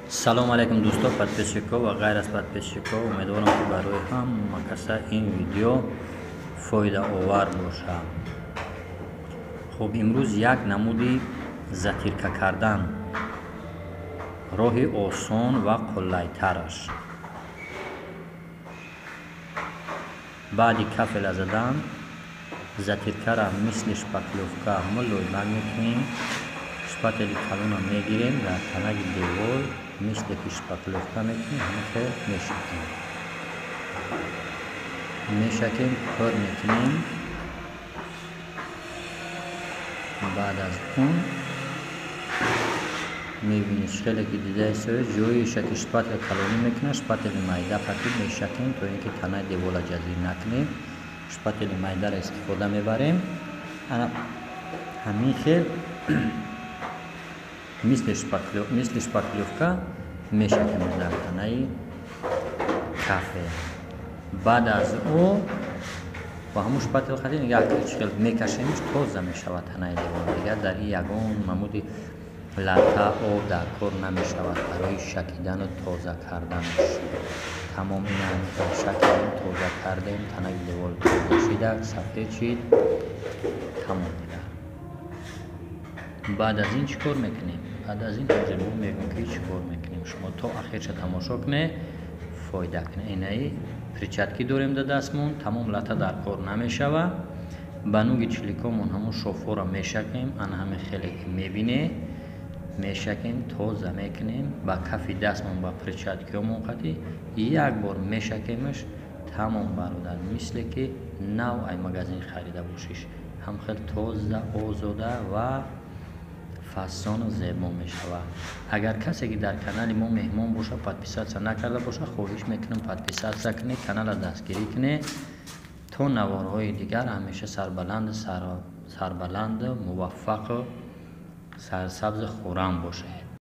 Салом алейкум дӯсто, подписчико ва ғайр аз подписчико. Умедворам, ки барои ҳама каса ин видео фоидаовар бошад. Хуб, имрӯз як намуди затирка кардан, роҳи осон ва қуллайтараш. Баъди кафела задан затиркара мисли шпаклёвка мулоимак мекунем. Шпатели калона мегирем, дар танаги девор мисле ки шпаклёвка мекунем, ҳамин хел мешакем. Мешакем, пур мекунем. Баъд аз он мебинед, хеле ки дида истоед, ҷоиша ки шпател калонӣ мекунад, шпатели майда қатӣ мешакем, то ин ки танаи девола ҷазир накунем. Шпатели майдаро истифода мебарем. Ана ҳамин хел мисли шпаклёвка мешакем дар танаи кафел. Баъд аз ӯ бо ҳамун шпател қатӣ як хел мекашемш, тоза мешавад танаи девор. Дигар дар ин ягон намуди лата, об дар кор намешавад барои шакидану тоза карданаш. Тамом, ина шакидем, тоза кардем, танаи девор тоза шида, сафед шид, тамом. Дигар баъд аз ин чӣ кор мекунем? Баъд аз ин ҳозир мо мегӯем, ки чӣ кор мекунем. Шумо то ахирша тамошо кунед, фоида кунед. Инаи перчатки дорем дар дастмон, тамом, лата дар кор намешавад. Ба нуги чиликомон ҳамун шофҳоро мешакем, ана ҳамин хеле ки мебинед, мешакем, тоза мекунем. Ба кафи дастмон, ба перчаткиҳомон қатӣ як бор мешакемаш, тамом, бародар, мисле ки нав ай магазин харида бошиш, ҳам хел тоза, озода ва фасону зебо мешавад. Агар касе ки дар канали мо меҳмон бошад, подписаться накарда бошад, хоҳиш мекунам, подписаться кунед, каналро дастгирӣ кунед, то наворҳои дигар. Ҳамеша сарбаланду, сарбаланду, муваффақу сарсабзу хуррам бошед.